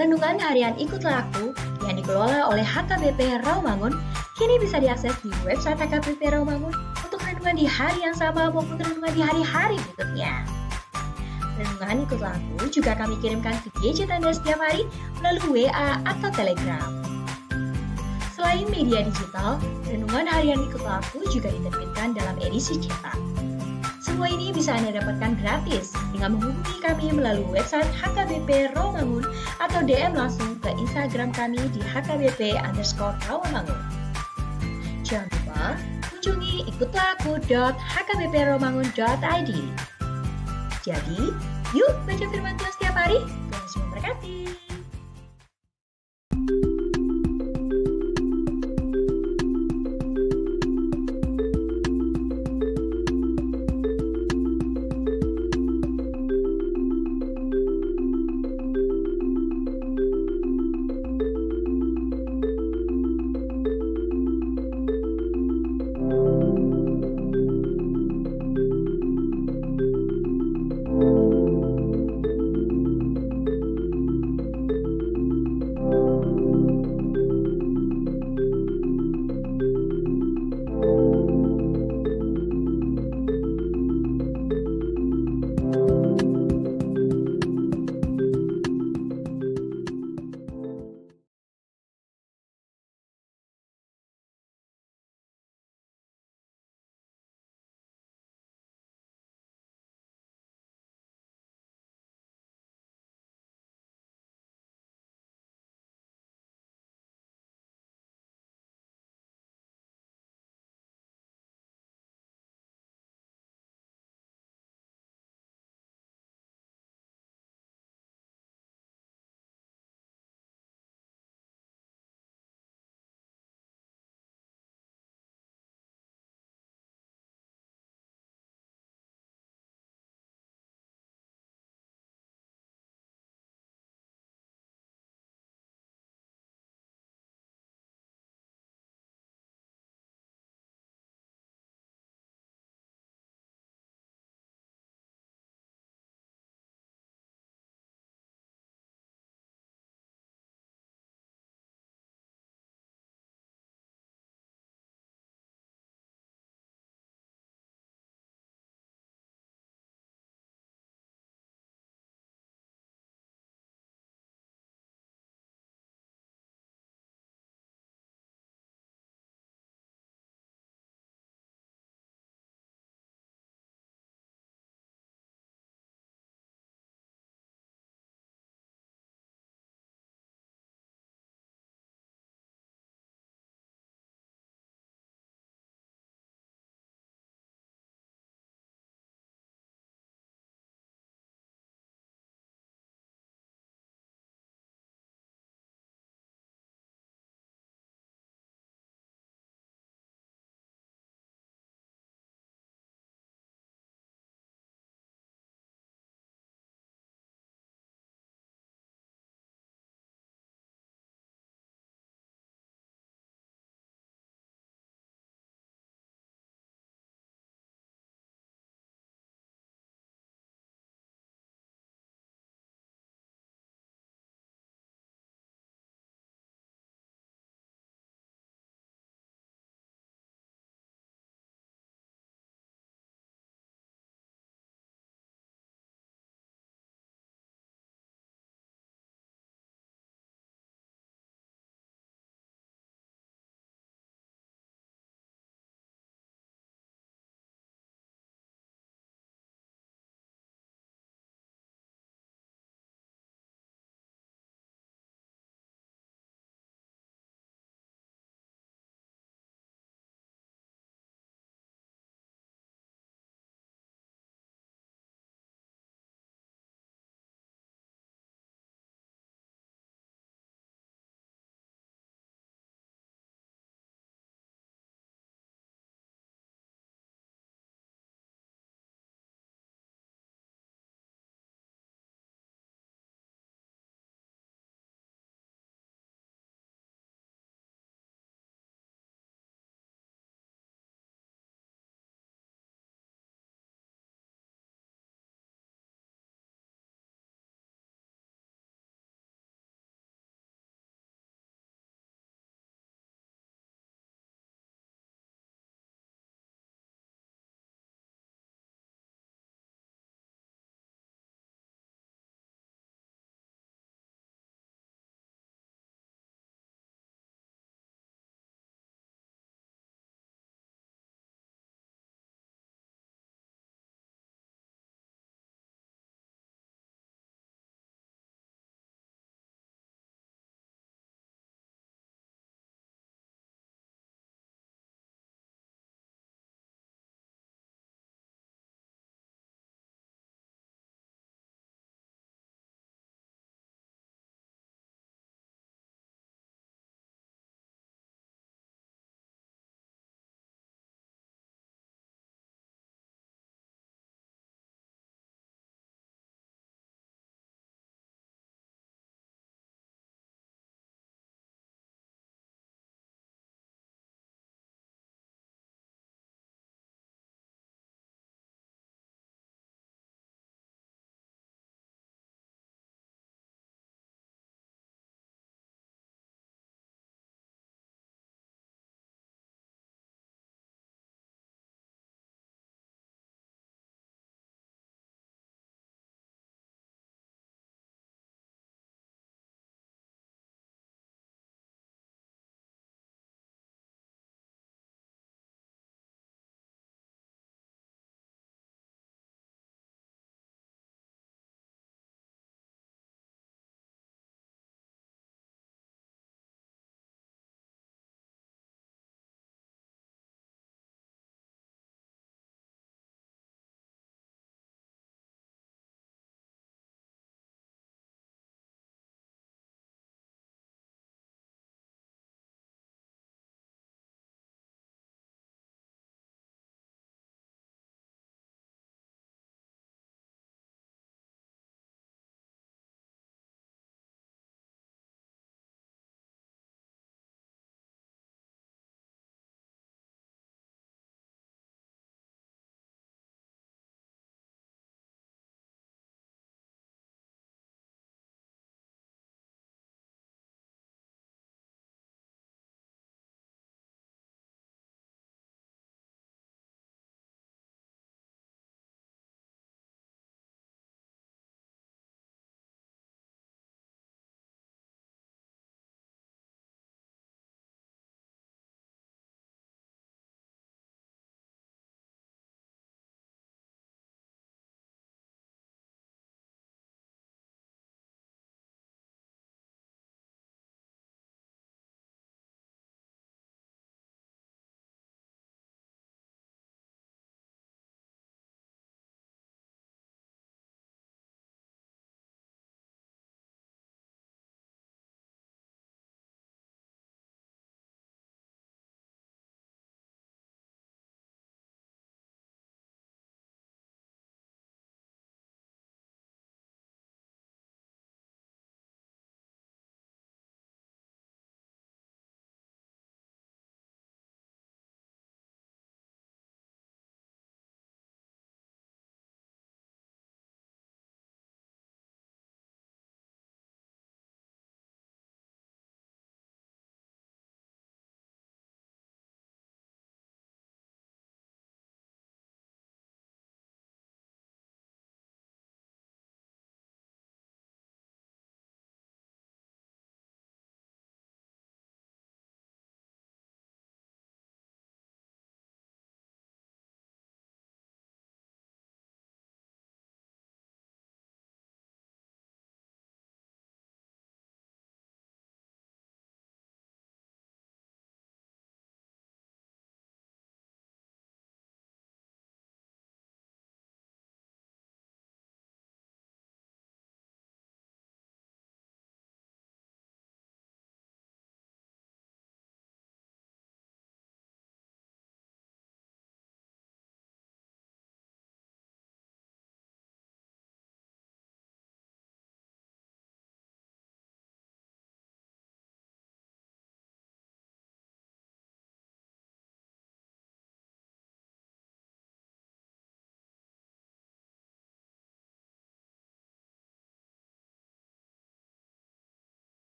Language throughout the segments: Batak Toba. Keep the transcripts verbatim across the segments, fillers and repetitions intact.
Renungan harian Ikutlah Aku yang dikelola oleh H K B P Rawamangun kini bisa diakses di website H K B P Rawamangun untuk renungan di hari yang sama maupun renungan di hari-hari berikutnya. Renungan Ikutlah Aku juga kami kirimkan ke gadget Anda setiap hari melalui W A atau Telegram. Selain media digital, renungan harian Ikutlah Aku juga diterbitkan dalam edisi cetak. Semua ini bisa Anda dapatkan gratis dengan menghubungi kami melalui website H K B P Rawamangun atau D M langsung ke Instagram kami di H K B P underscore Rawamangun. Jangan lupa kunjungi ikutlah aku dot H K B P rawamangun dot I D. Jadi, yuk baca firman Tuhan setiap hari. Tuhan Yesus memberkati.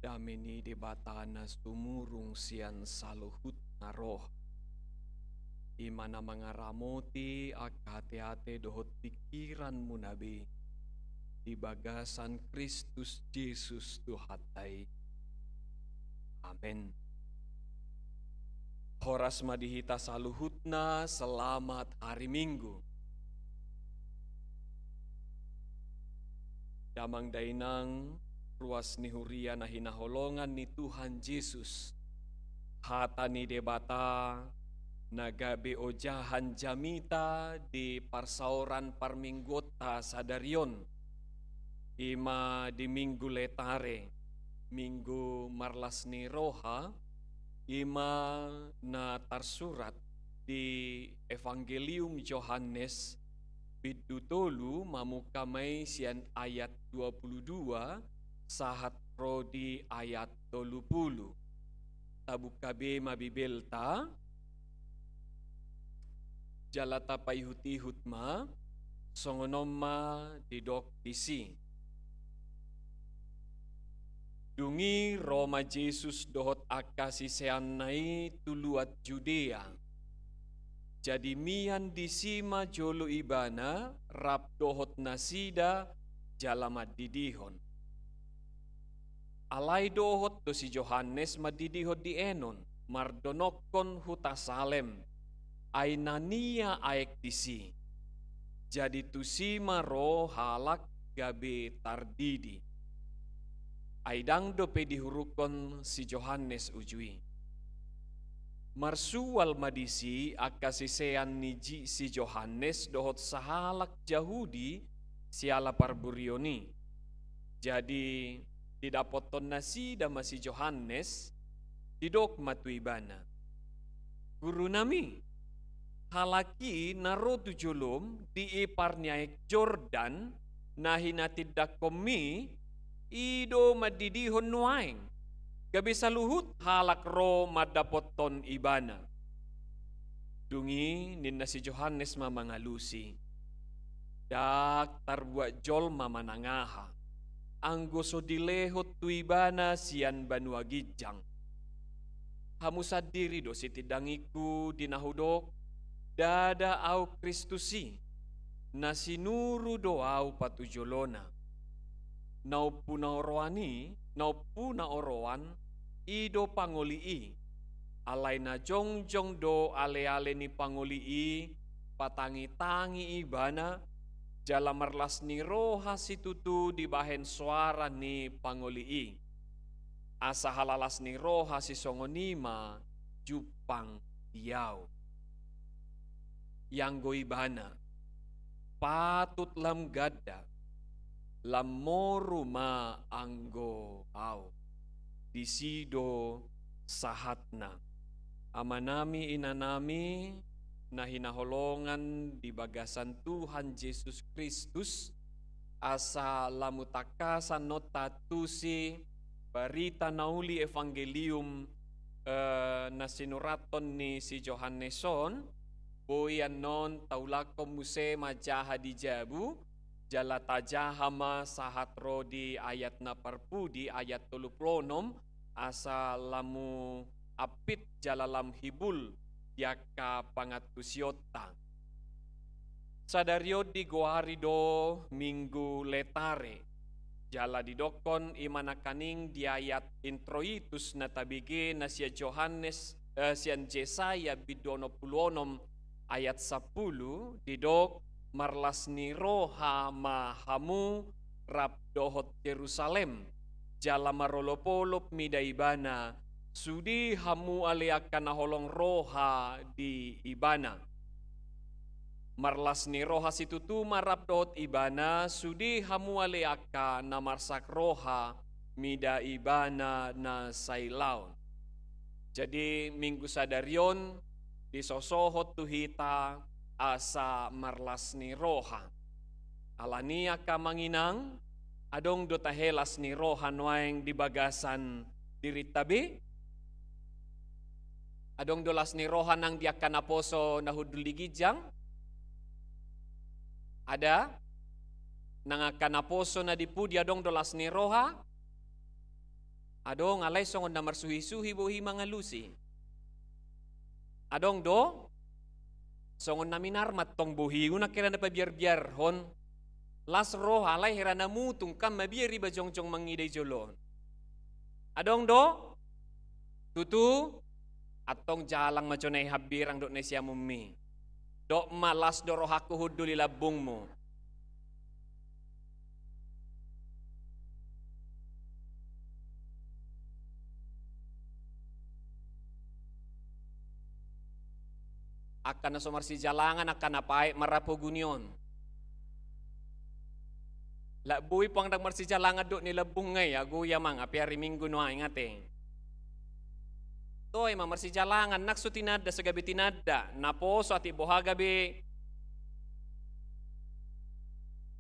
Dame ni Debata na sumurung sian saluhut na roha, i ma na mangaramoti angka ateate dohot pingkiranmuna be di bagasan Kristus Jesus Tuhanta i. Amen. Horas ma di hita saluhutna, selamat hari Minggu. Damang dainang, ruas ni huria na hinaholongan ni Tuhan Jesus, hata ni Debata na gabe ojahan jamita di parsaoran parmingguonta sadari on, i ma di Minggu Letare, Minggu marlas ni roha, i ma na tarsurat di Evangelium Johannes, bindu tolu, mamungka ma i sian ayat dua puluh dua sahat ro di ayat tolu puluh. Tabuka be ma Bibelta, jala tapaihut-ihut ma, songon on ma didok disi. Dung i ro ma Jesus dohot angka siseanna i tu luat Judea. Jadi mian disi ma jolo Ibana rap dohot nasida jala mandidihon. Alai dohot do si Johannes mandidihon di Enon, mardonokkon huta Salem, ai na nia aek disi. Jadi tusi ma ro halak gabe tardidi. Ai ndang dope dihurukkon si Johannes uju i. Marsual ma disi angka sisean ni ji-, si Johannes dohot sahalak Jahudi siala parburion i. Jadi didapothon nasida ma si Johannes, didok ma tu ibana: Gurunami, halak i na ro tu jolom di ipar ni aek Jordan na hinatindangkonmi, i do mandidihon nuaeng, gabe saluhut halak ro mandapothon ibana. Dung i ninna si Johannes ma mangalusi: Ndang tarbuat jolma manang aha, anggo so dilehon tu ibana sian banua ginjang. Hamu sandiri do sitindangingku di na hudok, ndada ahu Kristus i, na sinuru do ahu patujolona. Na ompu na oroan i, na ompu na oroan, i do pangoli i. Alai na jongjong do ale-ale ni pangoli i patangi-tangi ibana, jala marlas ni roha situtu dibahen soara ni pangoli i. Asa halalas ni roha sisongon i ma jumpang di ahu. Ianggo ibana, patut lam ganda, lam moru ma anggo ahu. Disi do sahatna. Amanami, inanami, na hinaholongan di bagasan Tuhan Jesus Kristus, asa lam hutangkasan on taantusi barita na uli evangelium, eh, na sinurathon ni si Johannes on, boi annon taulakhon muse manjaha di jabu, jala tajaha ma sahat ro di ayat na parpudi, ayat tolu pulu onom, asa lam huampit jala lam hibul di angka pangantusionta. Sadari on digoari do Minggu Letare. Jala didokkon i ma nangkaning di ayat introitus na tabege na sian Johannes, eh, sian Jesaya bindu onom pulu onom ayat sampulu, didok: Marlas ni roha ma hamu rap dohot Jerusalem, jala marolop-olop mida ibana, sude hamu ale angka na holong roha di ibana. Marlas ni roha situtu ma rap dohot ibana, sude hamu ale angka na marsak roha mida ibana na sai laon. Jadi, Minggu sadari on disosohot tu hita asa marlas ni roha. Alani i, angka amang inang, adong do tahe las ni roha nuaeng di bagasan dirinta be? Adong do las ni roha nang di angka naposo na hundul di ginjang? Ada? Nang angka naposo na di pudi adong do las ni roha? Adong alai songon na marsuhi-suhi bohi mangalusi. Adong do songon na minar ma tong bohi, unang hira na pabiar-biarhon. Las roha alai hira na mutung kan mabiar iba jongjong mangida i jolo on. Adong do tutu, antong jalang ma jo na i hambirang dohot na i siamunmi. Dok ma las do rohangku hundul i lambungmu. Angka na so marsijalangan, angka na paet marapoguni on. Lak boi puang ndang marsijalangan dohot ni lambung nga i, ago ia mang ape ari Minggu nuaeng ate. Toe ma marsijalangan, nang so tinanda, so gabe tinanda, na poso atik boha gabe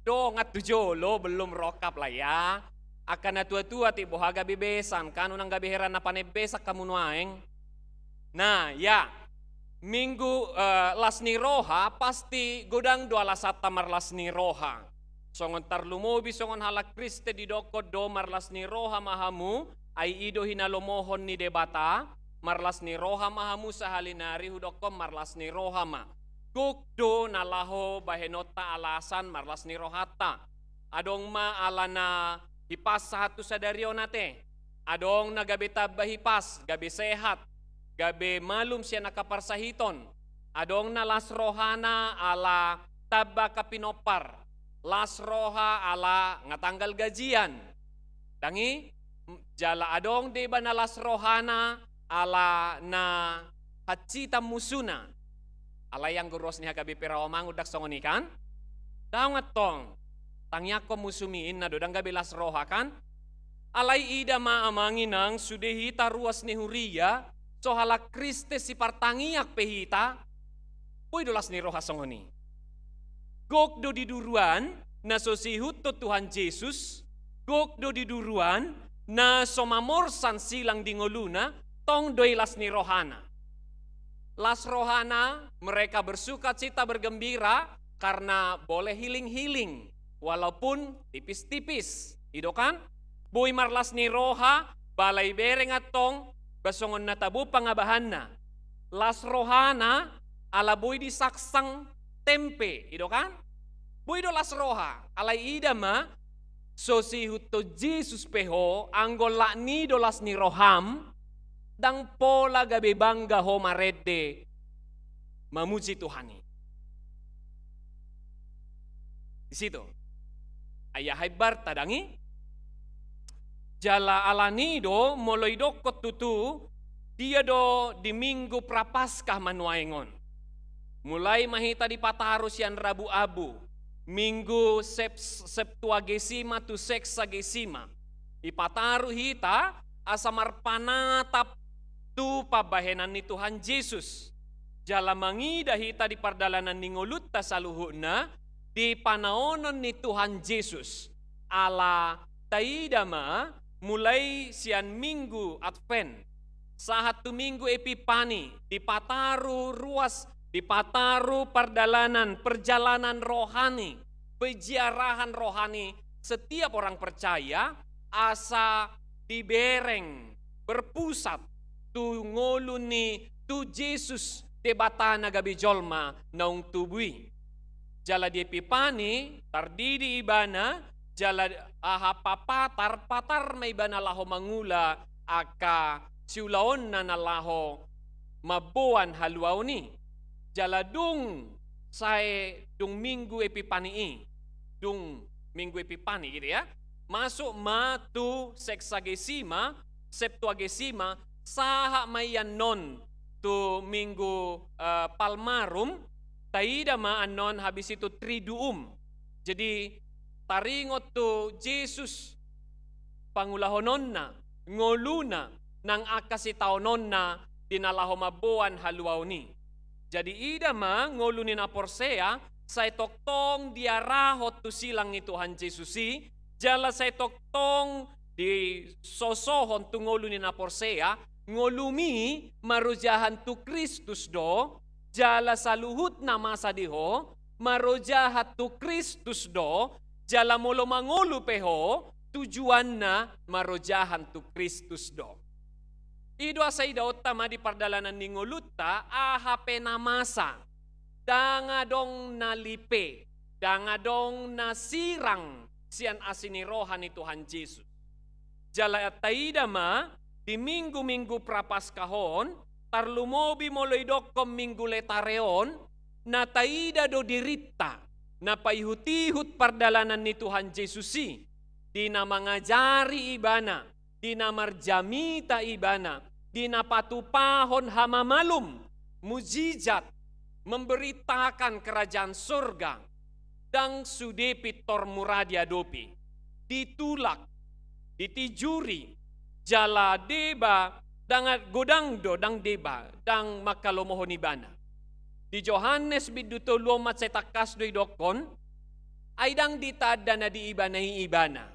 dongan tu jolo, belum rongkap lah ya. Angka na tua-tua atik boha gabe besan, kan unang gabe hira na panembesan hamu nuaeng. Nah, ya. Minggu, eh, las ni roha, pasti godang do alasanta marlas ni roha. Songon tarlumobi, songon halak Kristen didokkon do marlas ni roha ma hamu, ai i do hinalomohon ni Debata, marlas ni roha ma hamu sahali nari hudokkon marlas ni roha ma. Gok do na laho bahenonta alasan marlas ni rohanta. Adong ma ala na hipas sahat tu sadari on ate. Adong na gabe tamba hipas, gabe sehat, gabe malum sian angka parsahiton. Adong na las rohana ala tamba angka pinompar, las roha ala nga tanggal gajian. Ndang i, jala adong deba na las rohana ala na hansitan musuna. Alai anggo ruas ni H K B P Rawamangun ndang songon i kan? Daong antong. Tangiangkon musumi inna do ndang gabe las roha kan? Alai ida ma amang inang, sude hita ruas ni huria, so halak Kristen sipartangiang pe hita, boi do las ni roha songon i. Gok do di duruan na so siihuthon Tuhan Jesus, gok do di duruan na so mamorsan silang di ngoluna, tong do i las ni rohana. Las rohana, mereka bersukacita, bergembira, karena boleh healing-healing, walaupun tipis-tipis. I do kan? Boi marlas ni roha, bala ibereng antong, ba songon na tabo pangabahanna. Las rohana, ala boi disangsang tempe, i do kan? Boi do las roha, alai ida ma, so siihuthon Jesus pe ho, anggo lak ni do las ni roham, ndang pola gabe bangga ho marende mamuji Tuhan i. Di situ. Ai aha imbarta ndang i? Jala ala ni do molo idokkon tutu, dia do di Minggu Prapaskah ma nuaeng on. Mulai ma hita dipataru sian rabu abu, Minggu Sep-, Septuagesima tu Sexagesima. Dipataru hita asa marpanatap tu pambahenan ni Tuhan Jesus. Jala mangida hita di pardalanan ni ngolunta saluhutna, di panaonon ni Tuhan Jesus. Ala taida ma, mulai sian Minggu Advent sahat tu Minggu Epipani, dipataru ruas, dipataru pardalanan, perjalanan rohani, peziarahan rohani setiap orang percaya, asa dibereng, berpusat tu ngolu ni, tu Jesus Debata na gabe jolma naung tubu i. Jala di Epipani, tardidi ibana, jala aha papatar, patar ma ibana laho mangula angka siulaonna na laho mamboan haluaon i. Jala dung sae dung Minggu Epipani i, dung Minggu Epipani gitu ya, masuk ma tu Sexagesima, Septuagesima, sahat ma i annon tu Minggu, eh, Palmarum, taida ma annon habis itu Triduum. Jadi taringot tu Jesus pangulahononna, ngoluna, nang angka sitaononna di na laho mamboan haluaon i. Jadi ida ma ngolu ni na porsea, sai tongtong diarahon tu silang ni Tuhan Jesus i, jala sai tongtong disosohon tu ngolu ni na porsea, ngolumi marojahan tu Kristus do, jala saluhutna masa di ho, marojahan tu Kristus do, jala molo mangolu pe ho, tujuanna marojahan tu Kristus do. I do asa idaonta ma di pardalanan ni ngolunta aha pe na masa, ndang adong na lipe, ndang adong na sirang sian asi ni roha ni Tuhan Jesus. Jala taida ma di minggu-minggu Prapaskah on, tarlumobi molo idokkon Minggu Letare on, na taida do dirinta na paihut-ihut pardalanan ni Tuhan Jesus i, di na mangajari Ibana, di na marjamita Ibana, di na patupahon hamamalum, mujizat, memberitakan kerajaan surga, ndang sude pintor mura diadopi, ditulak, ditijuri, jala deba, ndang a-, godang do, ndang deba, ndang manghalomohon Ibana. Di Johannes bindu tolu on mansai tangkas do idokkon, ai ndang ditanda na di Ibana i Ibana.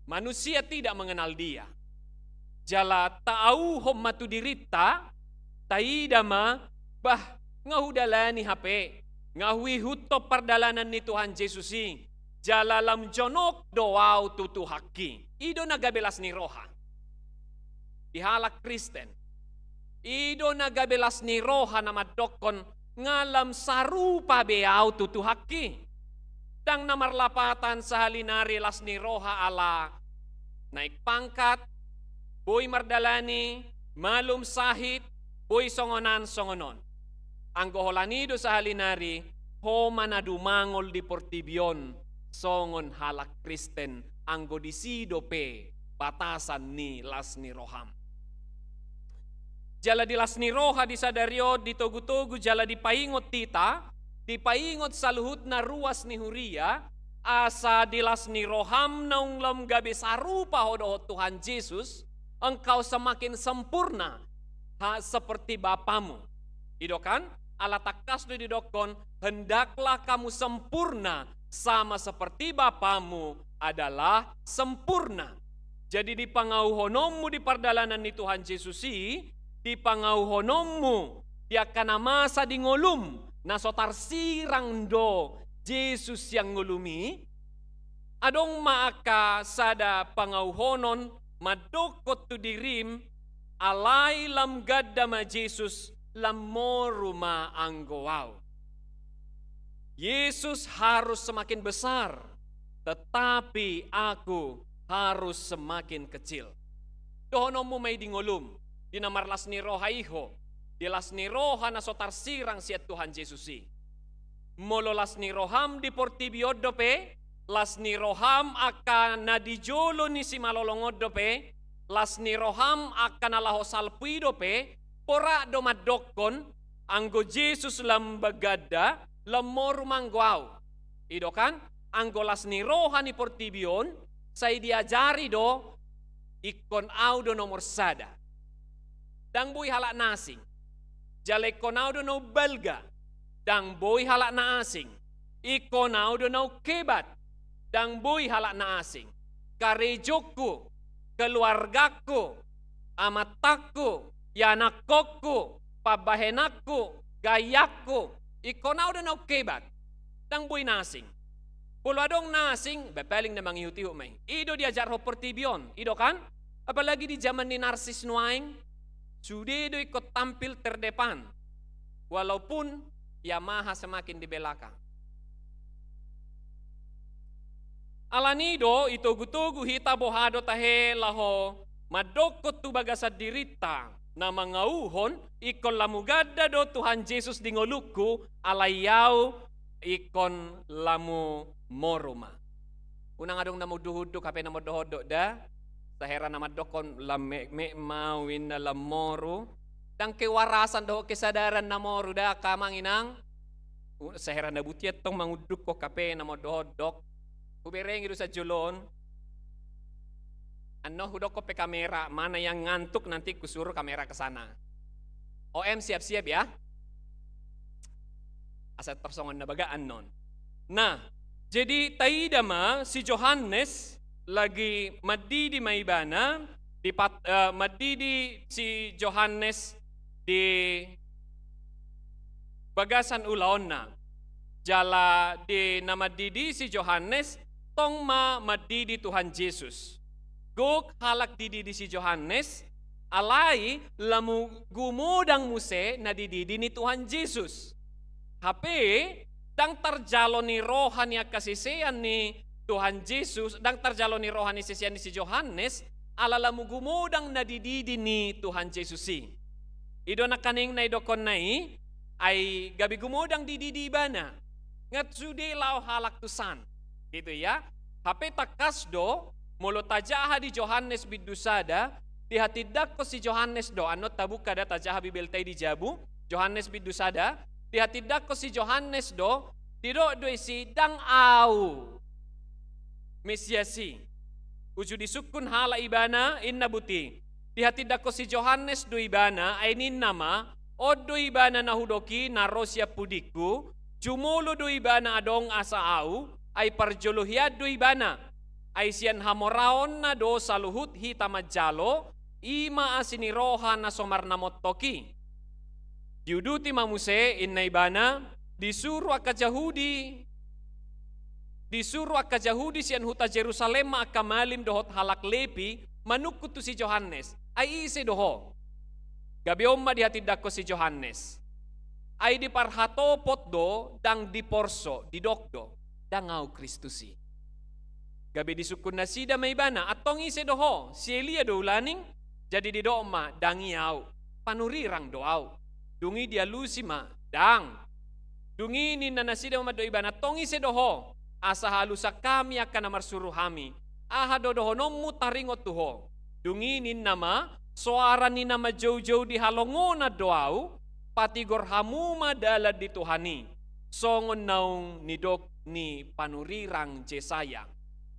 Manusia tidak mengenal Dia. Jala taauhon ma tu dirinta, taida ma, bah, nga hudalani hape, nga huihuthon pardalanan ni Tuhan Jesus i, jala lam jonok do au tu Tuhanki. I do na gabe las ni roha di halak Kristen. I do na gabe las ni roha na mandokkon, nga lam sarupa be au tu Tuhanki. Ndang na marlapatan sahali nari las ni roha ala naik pangkat, boi mardalani, malum sahit, boi songon an songon on. Anggo holan i do sahali nari, ho ma na dumangol di portibi on songon halak Kristen, anggo disi dope batasan ni las ni roham. Jala di las ni roha di sadari on ditogu-togu jala dipaingot hita, dipaingot saluhutna ruas ni huria, asa di las ni roham naung lam gabe sarupa ho dohot Tuhan Jesus, engkau semakin sempurna, ha, seperti Bapamu. I do kan? Ala tangkas do didokkon, hendaklah kamu sempurna, sama seperti Bapamu adalah sempurna. Jadi di pangauhononmu di pardalanan ni Tuhan Jesus i, di pangauhononmu di angka na masa di ngolum, na so tarsirang do Jesus sian ngolum i, adong ma angka sada pangauhonon mandokkon tu dirim, alai lam ganda ma Jesus, lam moru ma anggo au. Yesus harus semakin besar, tetapi aku harus semakin kecil. Dohononmu ma i di ngolum, di na marlas ni roha i ho, di las ni roha na so tarsirang sian Tuhan Jesus i. Molo las ni roham di portibi on dope, las ni roham angka na di jolo ni simalolong on dope, las ni roham angka na laho salpu i dope, porak do mandokkon, anggo Jesus lam baganda, lam moru ma anggo au. I do kan, anggo las ni roha ni portibi on, sai diajari do, ingkon au do nomor sada. Ndang boi halak na asing. Jala ingkon au do na umbalga. Ndang boi halak na asing. Ingkon au do na umhebat. Ndang boi halak na asing. Karejongku, keluargangku, amantanku, ianakkonku, pambahenanku, gayangku, ingkon au do na umhebat. Ndang boi na asing. Molo adong na asing, ba paling na mangihut-ihut ma i. I do diajarhon portibi on, i do kan? Apalagi di zaman ni narsis nuaeng, sude do ingkon tampil terdepan. Walaupun Yamaha semakin di belakang. Alani do, itogu-togu hita boha do tahe laho mandokkon tu bagasan dirinta na mangauhon, ingkon lam huganda do Tuhan Jesus di ngolungku, alai au ingkon lam moru ma. Unang adong na maunduk-unduk hape na mondok-ondok da, sahera na mandokkon lam mekmek ma au inna lam moru. Ndang kewarasan dohot kesadaran na moru da, angka amang inang. U-, sahera na buti antong mangundukhon hape na mondok-ondok. Huberengi do sajolo on. Annon hudokkon pe kamera, mana yang ngantuk nanti kusuruh kamera ke sana. O M siap-siap ya. Asa tarsongon na bagak annon. Nah, jadi taida ma si Johannes lagi mandidi ma ibana, di pat-, eh, mandidi si Johannes di bagasan ulaonna. Jala di na mandidi si Johannes, tongtong ma mandidi Tuhan Jesus. Gok halak dididi si Johannes, alai lam gumodang muse na dididi ni Tuhan Jesus. Hape, ndang tarjalo ni roha ni angka sisean ni Tuhan Jesus, ndang tarjalo ni roha ni sisean ni si Johannes, ala lam gumodang na dididi ni Tuhan Jesus i. I do nangkaning na idokkonna i, ai gabe gumodang dididi ibana. Nga sude laho halak tu san. Gitu ya. Hape tangkas do, molo tajaha di Johannes bindu sada, dihatindangkon si Johannes do, annon tabuka da tajaha Bibelta i di jabu, Johannes bindu sada, dihatindangkon si Johannes do, didok do disi ndang au Mesias i. Uju disungkun halak ibana, inna buti. Dihatindangkon si Johannes do ibana, ai ninna ma, on do ibana na hudok i na ro sian pudingku, jumolo do ibana adong asa au, ai parjolo hian do ibana. Ai sian hamoraonna do saluhut hita manjalo, i ma asi ni roha na so marnamontok i. Diuduti ma muse, inna ibana, disuru angka Jahudi, disuru angka Jahudi sian huta Jerusalem ma angka malim dohot halak Lepi manungkun tu si Johannes. Ai ise do ho? Gabe on ma dihatindangkon si Johannes. Ai diparhatopot do, ndang diporso, didok do, ndang au Kristus i. Gabe disungkun nasida ma ibana, antong ise do ho? Si Elia do ulaning? Jadi didok ma, ndang i au, panurirang do au. Dung i dialusi ma, ndang. Dung i ninna nasida ma mandok ibana, antong ise do ho? Asa halusan hami angka na marsuru hami. Aha do dohononmu taringot tu ho? Dung i ninna ma, soara ni na manjoujou di halongonan do au, patigor hamu ma dalan ni Tuhan i. Songon naung nidok ni panurirang Jesaya.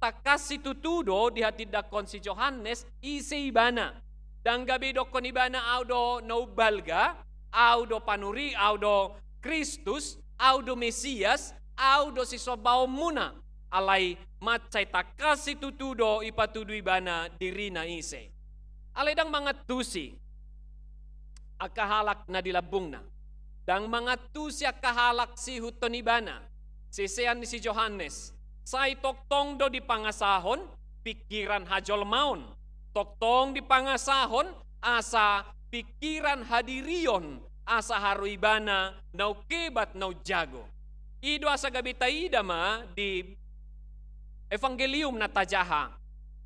Tangkas situtu do dihatindangkon si Johannes ise ibana. Ndang gabe didokkon ibana au do na umbalga, au do panuri, au do Kristus, au do Mesias, au do sisombaonmuna. Alai mansai tangkas situtu do ipatudu ibana dirina ise. Alai ndang mangantusi angka halak na di lambungna. Ndang mangantusi angka halak siihuthon ibana, sisean ni si Johannes. Sai tongtong do dipangasahon pingkiran hajolmaon. Tongtong dipangasahon asa pingkiran hadirion, asa haru ibana naung hebat, naung jago. I do asa gabe taida ma di Evangelium na tajaha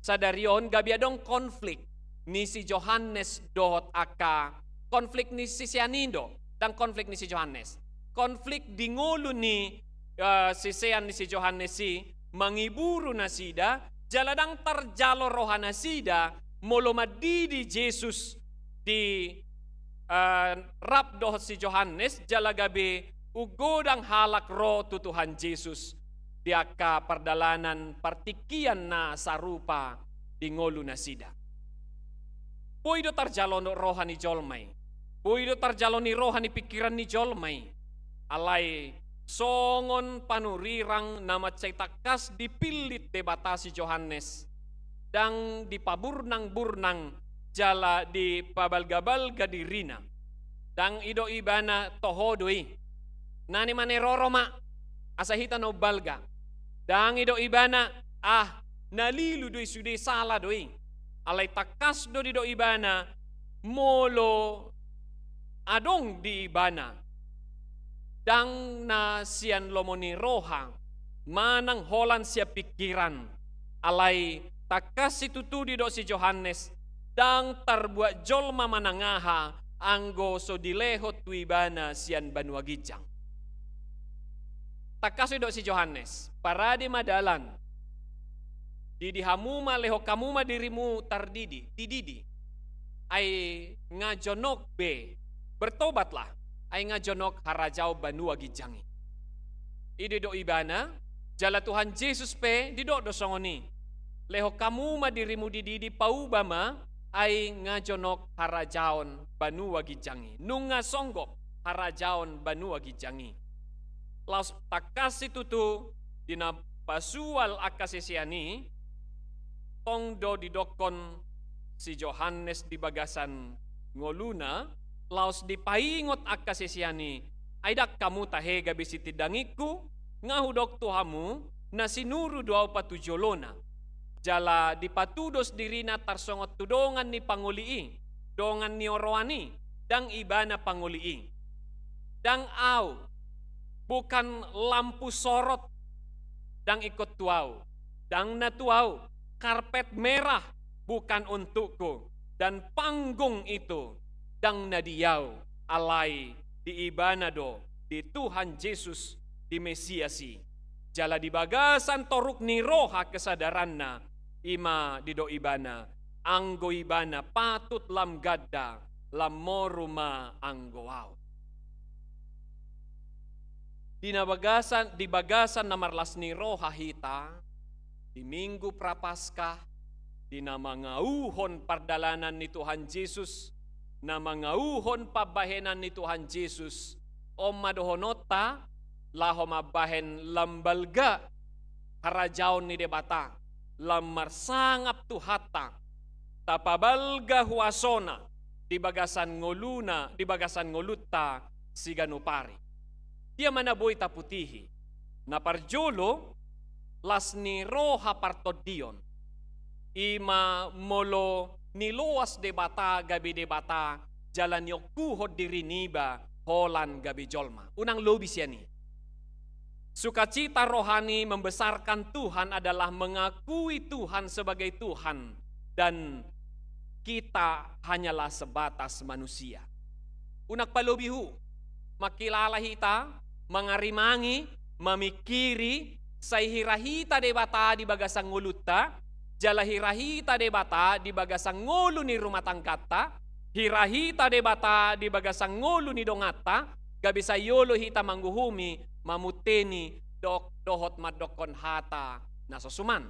sadari on gabe adong konflik ni si Johannes dohot angka, konflik ni sisean i do, ndang konflik ni si Johannes. Konflik di ngolu ni, eh, sisean ni si Johannes i, mangiburu nasida, jala ndang tarjalo roha nasida, molo mandidi Jesus di, eh, rap dohot si Johannes, jala gabe umgodang halak ro tu Tuhan Jesus di angka pardalanan partingkian na sarupa di ngolu nasida. Boi do tarjalo roha ni jolma i. Boi do tarjalo ni roha ni pingkiran ni jolma i. Alai songon panurirang na mansai tangkas dipillit Debata si Johannes, ndang dipaburnang-burnang jala dipabalga-balga dirina. Ndang didok ibana toho do i. Nani maneroro ma, asa hita na umbalga. Ndang didok ibana, ah, na lilu do i sude, sala do i. Alai tangkas do didok ibana, molo adong di ibana, ndang na sian lomo ni roha, manang holan sian pingkiran, alai tangkas situtu didok si Johannes, ndang tarbuat jolma manang aha, anggo so dilehon tu ibana sian banua ginjang. Tangkas didok si Johannes, parade ma dalan. Didi hamu ma, lehon hamu ma dirimu tardidi, dididi. Ai nga jonok be, bertobatlah. Ai nga jonok harajaon banua ginjang i. I didok ibana, jala Tuhan Jesus pe didok do songon i. Lehon hamu ma dirimu dididi, pauba ma, ai nga jonok harajaon banua ginjang i. Nunga songgop harajaon banua ginjang i. Laos tangkas situtu di na pasual angka sisean i, tong do didokkon si Johannes di bagasan ngoluna, laos dipaingot angka sisean i, ai ndang hamu tahe gabe sitindangingku, nga hudok tu hamu, na sinuru do ahu patujolona. Jala dipatudos dirina tarsongon tu dongan ni pangoli i, dongan ni oroan i, ndang ibana pangoli i. Ndang ahu, bukan lampu sorot, ndang ingkon tu ahu, ndang na tu ahu, karpet merah bukan untukku, dan panggung itu ndang na di ahu, alai di ibana do, di Tuhan Jesus, di Mesias i. Jala di bagasan toruk ni roha kesadaranna, i ma didok ibana, anggo ibana patut lam ganda, lam moru ma anggo ahu. Di na bagasan, di bagasan na marlas ni roha hita, di Minggu Prapaskah, di na mangauhon pardalanan ni Tuhan Jesus, na mangauhon pambahenan ni Tuhan Jesus, on ma dohononta, laho mambahen lam balga harajaon ni Debata, lam marsangap Tuhanta, tapabalga huasona di bagasan ngoluna, di bagasan ngolunta siganup ari. Dia ma na boi taputihi. Na parjolo, las ni roha partondion. I ma molo niloas Debata gabe Debata, jala niongkuhon diri niba holan gabe jolma. Unang lobi sian i. Sukacita rohani membesarkan Tuhan adalah mengakui Tuhan sebagai Tuhan dan kita hanyalah sebatas manusia. Unang palobi hu, mangkilala hita, mangarimangi, mamingkiri, sai hira hita Debata di bagasan ngolunta, jala hira hita Debata di bagasan ngolu ni rumah tanggata, hira hita Debata di bagasan ngolu ni donganta, gabe sai olo hita manguhumi, mamunteni, do-, dohot mandokkon hata na so suman.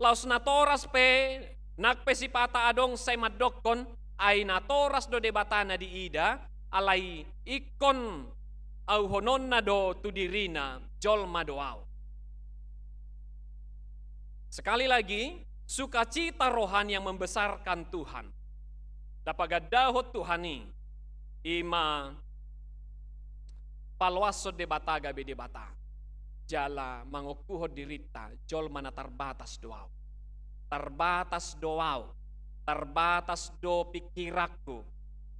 Laos natoras pe, nang pe sipata adong sai mandokkon, ai natoras do Debata na diida, alai ingkon auhononna do tu dirina, jolma do ahu. Sekali lagi, sukacita rohani yang membesarkan Tuhan. Na pagandahon Tuhan i, i ma paloashon Debata gabe Debata. Jala mangongkuhon dirinta, jolma na tarbatas do ahu. Tarbatas do ahu. Tarbatas do pingkiranku.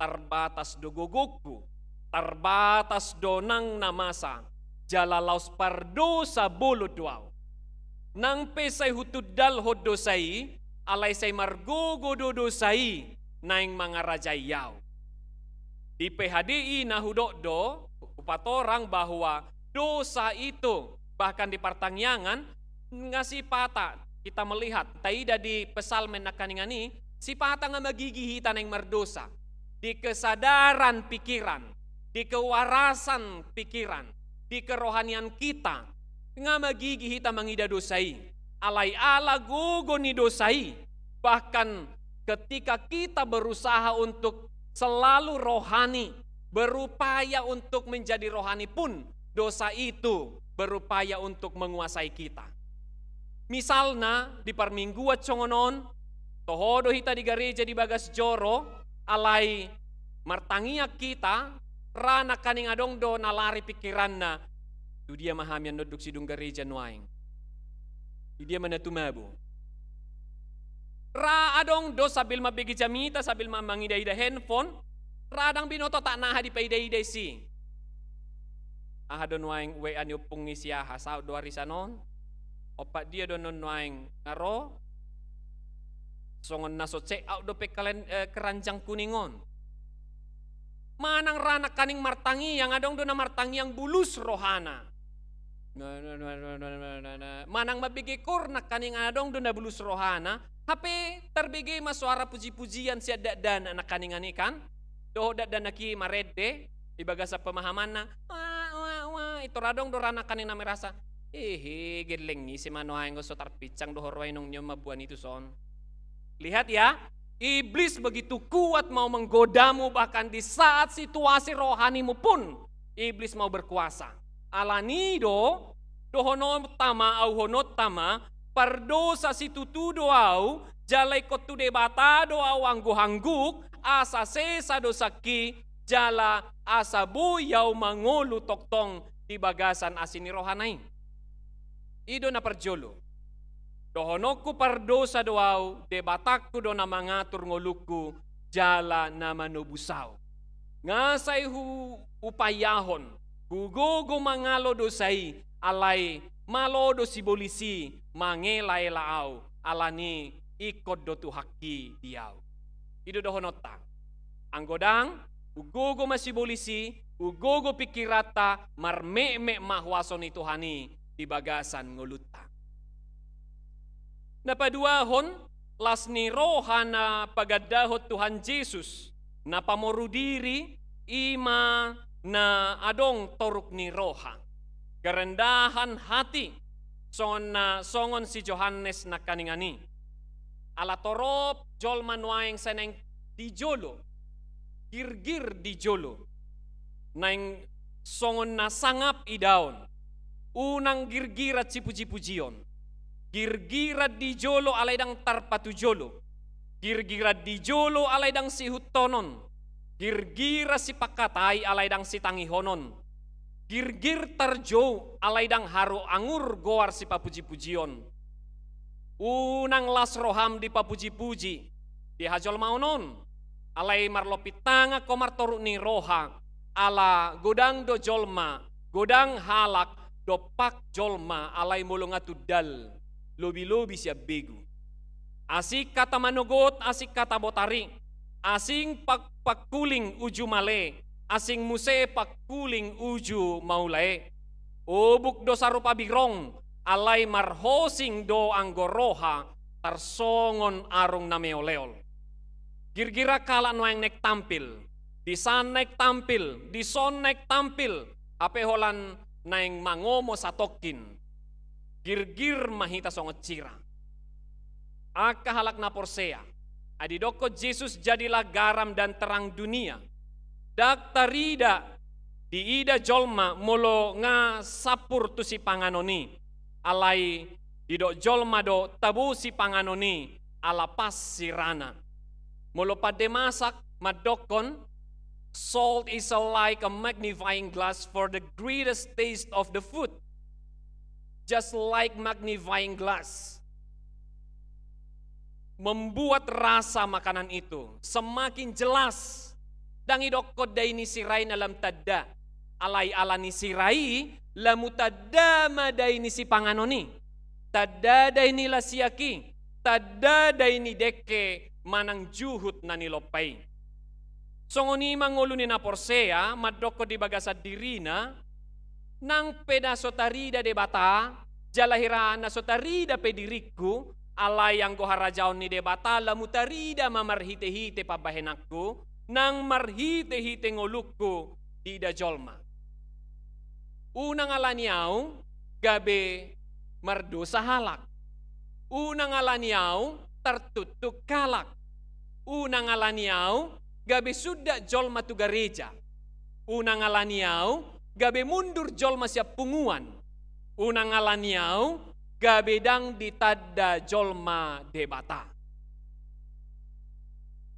Tarbatas do gogongku. Tarbatas do nang na masa. Jala laos pardosa bolon do ahu. Nang pe sai hutundalhon dosa i, alai sai margogo do dosa i naeng mangarajai ahu. Di P H D I na hudok do, hupatorang bahwa dosa itu, bahkan di partangiangan, nga sipata, kita melihat, taida di Psalmen nangkaningan i, sipata nga magigi hita naeng mardosa. Di kesadaran pikiran, di kewarasan pikiran, di kerohanian kita, nga magigi hita mangida dosa i. Alai ala gogo ni dosa i, bahkan ketika kita berusaha untuk selalu rohani, berupaya untuk menjadi rohani pun, dosa itu berupaya untuk menguasai kita. Misalna, di parmingguan songon on, toho do hita di gareja di bagas joro, alai martangiang hita, ra nangkaning adong do na lari pikiranna, tu dia ma hami annon dung sidung gareja nuaeng. Di dia ma na tumabo. Ra adong do sambil mambege jamita, sambil ma-, mangida-ida handphone, ra ndang binoto tak naha dipaidaida disi. Aha do nuaeng W A ni ompung i si aha, saut do arisan on. Ompat dia do annon nuaeng nga ro. Songon na so check out dope kalen-, eh, keranjang kuning on. Manang ra nangkaning martangiang, adong do na martangiang bulus rohana. Manang mambege koor nangkaning adong do na bulus rohana, hape tarbege ma soara puji-pujian sian dakdanak nangkaningan i kan. Dohot dakdanak i marende, di bagasan pemahamanna, wah, wah, wah, i tor adong do ra nangkaning na merasa, hehe, gelleng ise ma nuaeng on so tarpinsang do ho ro ai nung nion mamboan i tuson. Lihat ya, iblis begitu kuat mau menggodamu, bahkan di saat situasi rohanimu pun iblis mau berkuasa. Alani do, dohononta ma, auhononta ma, pardosa situtu do ahu, jala ingkon tu Debata do ahu angguh-angguh, asa sesa dosangki, jala asa boi ahu mangolu tongtong di bagasan asi ni rohana i. I do na parjolo. Dohononku pardosa do ahu, Debatangku do na mangatur ngolungku, jala na manobus ahu. Nga sai hu-, hupaiahon, hugogo mangalo dosa i, alai malo do sibolis i mangelaela ahu, alani ingkon do Tuhanki di ahu. I do dohononta. Anggo ndang, hugogo ma sibolis i, hugogo pingkiranta, marmekmek ma huaso ni Tuhan i di bagasan ngolunta. Na paduahon, las ni roha na pagandahon Tuhan Jesus, na pamoru diri, i ma na adong toruk ni roha. Kerendahan hati, songon na, songon si Johannes Nangkaningan i. Ala torop jolma nuaeng sai naeng di jolo, girgir di jolo, naeng songon na sangap idaon. Unang girgiran sipujipujion. Girgiran di jolo alai ndang tarpatujolo. Girgiran di jolo alai ndang sihuthonon. Girgiran sipangkatai alai ndang sitangihonon. Girgir tarjou alai ndang haru angur goar sipapujipujion. Unang las roham dipapujipuji di hajolmaon on. Alai marlompit tangan ho martoruk ni roha, ala godang do jolma, godang halak, dompak jolma, alai molo nga tundal, lobilobi sian begu. Asing hata manogot, asing hata botar i, asing pak-, pangkuling uju male, asing muse pangkuling uju maulae. Obuk do sarupa birong, alai marhosing do anggo roha, tarsongon arung na meoleol. Girgiran halak nuaeng naeng tampil, disan naeng tampil, dison naeng tampil, hape holan naeng mangomo satongkin. Girgir ma hita songon sira. Angka halak na porsea, ai didokkon Jesus, "Jadilah garam dan terang dunia." Ndang tarida, diida jolma molo nga sampur tu sipanganon i, alai didok jolma do tabo sipanganon i, ala pas sirana. Molo pande masak mandokkon, "Salt is like a magnifying glass for the greatest taste of the food." Just like magnifying glass membuat rasa makanan itu semakin jelas. Ndang idokkon dai ni sira i na lam tanda. Alai ala ni sira i, lamu tanda ma dai ni sipanganon i. Tanda dai ni lasiak i, tanda dai ni dengke manang juhut na nilompa i. Songon i ma ngolu ni na porsea, mandokkon di bagasan dirina, nang pe na so tarida Debata, jala hira na so tarida pe diringku, alai anggo harajaon ni Debata lamu tarida ma marhitehite pambahenanku, nang marhitehite ngolungku diida jolma. Unang ala ni ahu gabe mardosa halak. Unang ala ni ahu tartuktuk halak. Unang ala ni ahu gabe sundat jolma tu gareja. Unang ala ni ahu gabe mundur jolma sian punguan. Unang ala ni ahu gabe ndang ditanda jolma Debata.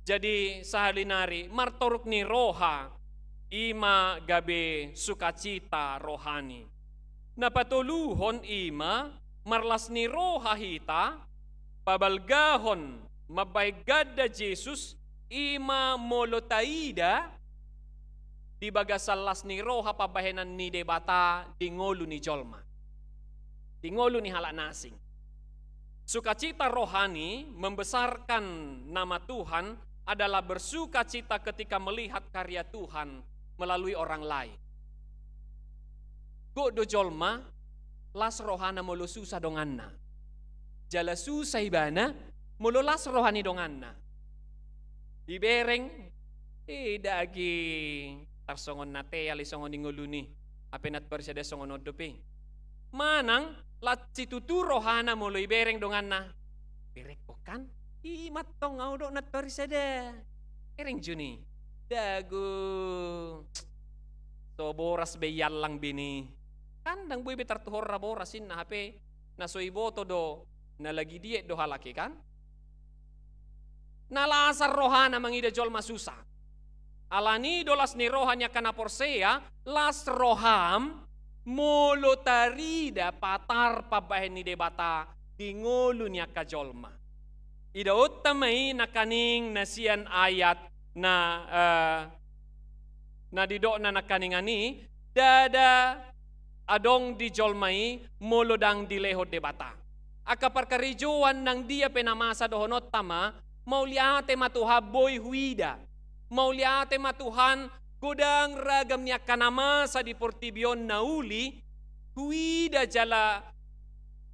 Jadi, sahali nari martoruk ni roha, i ma gabe sukacita rohani. Na patoluhon i ma marlas ni roha hita, pabalgahon mambahen ganda Jesus, i ma molo taida di bagasan las ni roha pambahenan ni Debata di ngolu ni jolma, di ngolu ni halak na asing. Sukacita rohani membesarkan nama Tuhan adalah bersukacita ketika melihat karya Tuhan melalui orang lain. Gok do jolma las rohana molo susa donganna. Jala susa ibana molo las roha ni donganna. Ibereng, eh, daging, tarsongon na teal i songon i ngoluni. Hape na tori sada songon on dope. Manang las situtu rohana molo ibereng donganna. Berengkon kan, i mantong ahu do na tori sada. Bereng juni. Dago. So boras be iallang bini. Kan ndang boi be tartuhor ra boras inna, hape na so iboto do na lagi diet do halak i kan. Na lasan rohana mangida jolma susa. Alani do las ni roha ni angka na porsea, las roham molo tarida patar pambahen ni Debata di ngolu ni angka jolma. Idaonta ma i nangkaning na sian ayat na, eh, na didokna nangkaningan i, ndada adong di jolma i molo ndang dilehon Debata. Angka parkarejoan nang dia pe na masa dohononta ma, mauliate ma Tuhan boi huida. Mauliate ma Tuhan, godang ragam ni angka na masa di portibi on na uli, huida jala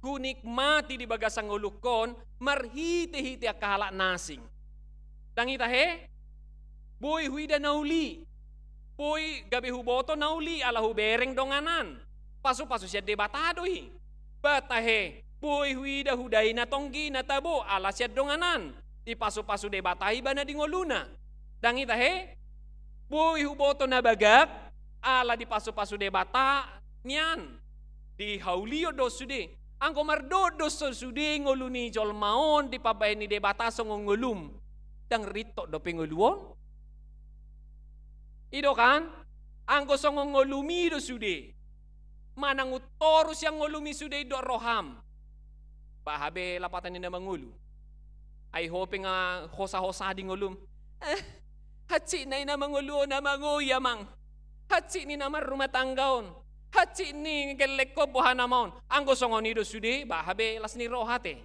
hunikmati di bagasan ngolungkon, marhite-hite angka halak na asing. Ndang i tahe, boi huida na uli, boi gabe huboto na uli ala hubereng donganan. Pasu-pasu sian Debata do i. Ba tahe, boi huida hudai na tonggi na tabo ala sian donganan. Dipasu-pasu Debata ibana di ngoluna. Ndang i tahe, boi huboto na bagak ala dipasu-pasu Debata nian. Di haulion do sude. Anggo mardot do so sude ngolu ni jolma on di pambahen ni Debata songon ngolum, ndang rintot dope ngolu on? I do kan? Anggo songon ngolum i do sude, manang untoru sian ngolum i sude indok roham. Baha be lapatan ni na mangolu. Ai ho pe nga hosa-hosa di ngolum. Eh, hansit na i na mangolu on, amang, oi amang. Hansit ni na marrumah tangga on. Hansit ni gellengkon boha nama on. Anggo songon i do sude, baha be las ni roha te.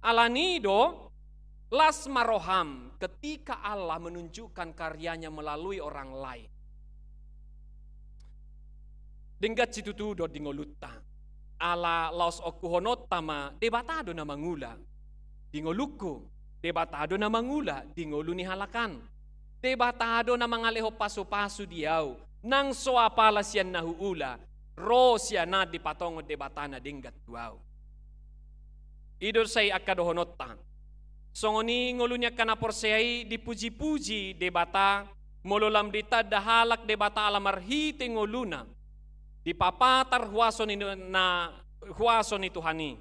Alani do, las ma roham ketika Allah menunjukkan karyanya melalui orang lain. Denggan situtu do di ngolunta. Ala laos ongkuhononta ma, Debata do na mangula di ngolungku, Debata do na mangula di ngolu ni halak an. Debata do na mangalehon pasu-pasu di au, nang so apala sian na huula, ro sian an dipatongon Debata na denggan tu au. I do sai angka dohononta. Songon i ngolu ni angka na porsea i dipuji-puji Debata, molo lam ditanda halak Debata ala marhite ngoluna. Dipapatar huaso ni na, huaso ni Tuhan i.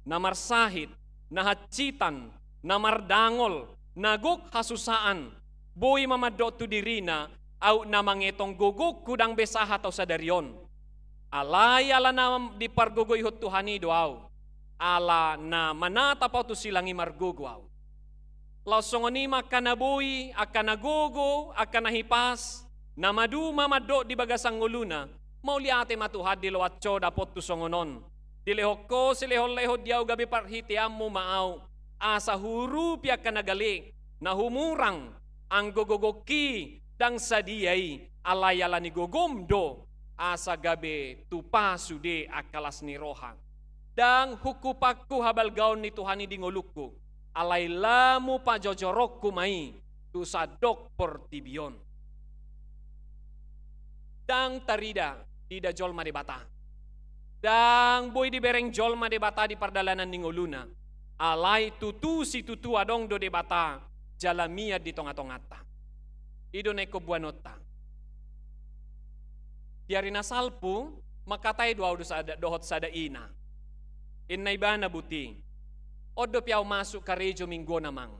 Na marsahit, na hansitan, na mardangol, na gok hasusaan, boi ma mandok tu dirina, aut na mangetong gogongku ndang be sahat au sadari on. Alai ala na dipargogoihon Tuhan i do au. Ala na manatap au tu silang i margogo au. Laos songon i ma angka na boi, angka na gogo, angka na hipas, na maduma mandok di bagasan ngoluna, mauliate ma Tuhan di loas ho dapothu songon on. Dilehon ho silehon-lehon di au gabe parhiteanmu ma au, asa huurupi angka na gale, na humurang, anggo gogongki ndang sadia i, alai ala ni gogom do, asa gabe tupa sude angka las ni roha. Ndang hungkupanku habalgaon ni Tuhan i di ngolungku, alai lamu pajojoronku ma i tu sandok portibi on. Ndang tarida, diida jolma Debata. Ndang boi dibereng jolma Debata di pardalanan ni ngoluna. Alai tutu situtu adong do Debata jala mian di tonga-tonganta. I do na ingkon boanonta. Di ari na salpu, mangkatai do au do sada, dohot sada ina. Inna ibana, Buti, on dope au masuk karejo minggu on, Amang.